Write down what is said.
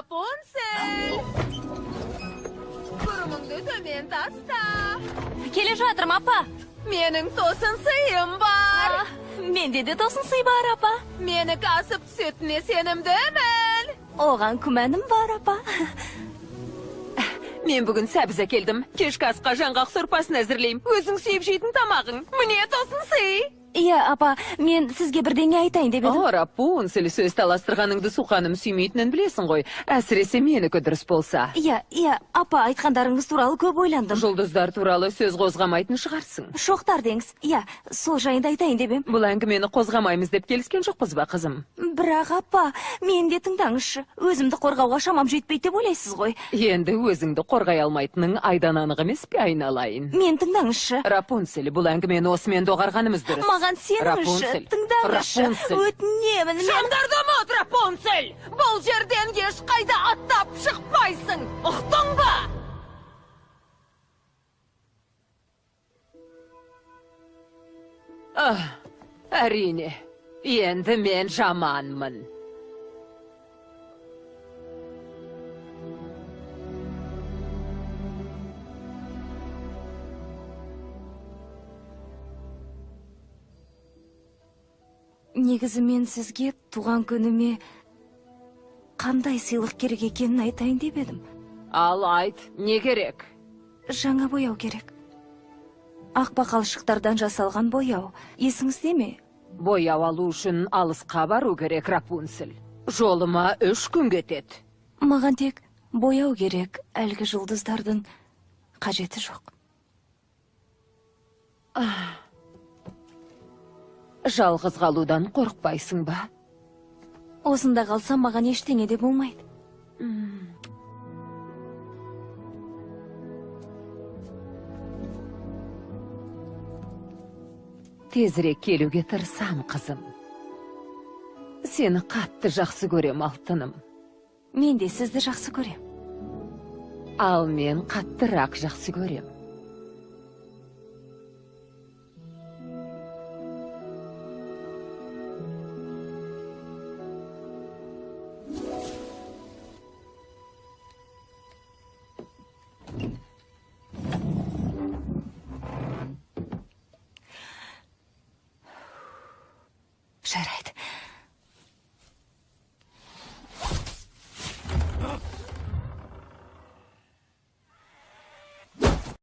Рапунцель! Бұрымыңды төмен таста. Келе жатырмын, апа. Менің тосын сыйым бар. Менде де тосын сый бар, апа. Менікі асып түсетініне сенімдімін. Оған күмәнім бар, апа. Мен бүгін сәбіз әкелдім. Кешкі асқа жаңғақ сорпасын әзірлеймін. Өзің сүйіп жейтін тамағың. Міне тосын сый. Иә, апа, мен сізге бірдеңе айтайын деп едім. О, Рапунцель, сөз таластырғаныңды суқаным сүймейтінін білесің ғой. Әсіресе менікі дұрыс болса. Иә, иә, апа, айтқандарыңыз туралы көп ойландым. Жұлдыздар туралы сөз қозғамайтын шығарсың. Шоқтар деңіз. Иә, сол жайында айтайын деп ем. Бұл әңгімені қозғамаймыз деп келіскен жоқпыз ба, қызым? Бірақ, апа, мені де тыңдаңызшы. Өзімді қорғауға шамам жетпейді деп ойлайсыз ғой. Енді өзіңді қорғай алмайтының айдан анық емес пе, айналайын? Мен тыңдаңызшы. Рапунцель, бұл әңгімені осымен доғарғанымыз дұрыс. Маған сеніңізші, тыңдаңызшы. Өтінемін. Шамдарды ұмыт, Рапунцель! Бұл жерден ешқайда аттап шықпайсың. Ұқтың ба? Әрине, енді мен жаманмын. Негізі мен сізге туған күніме қандай сыйлық керек екенін айтайын деп едім. Ал айт, не керек? Жаңа бояу керек. Ақ бақалшықтардан жасалған бояу. Есіңізде ме? Бояу алу үшін алысқа бару керек, Рапунцель. Жолыма 3 күн кетеді. Маған тек бояу керек, әлгі жұлдыздардың қажеті жоқ. Жалғыз қалудан қорықпайсың ба? Осында қалсам маған ештеңе де болмайды. Тезірек келуге тырысам, қызым. Сені қатты жақсы көрем, алтыным. Мен де сізді жақсы көрем. Ал мен қаттырақ жақсы көрем.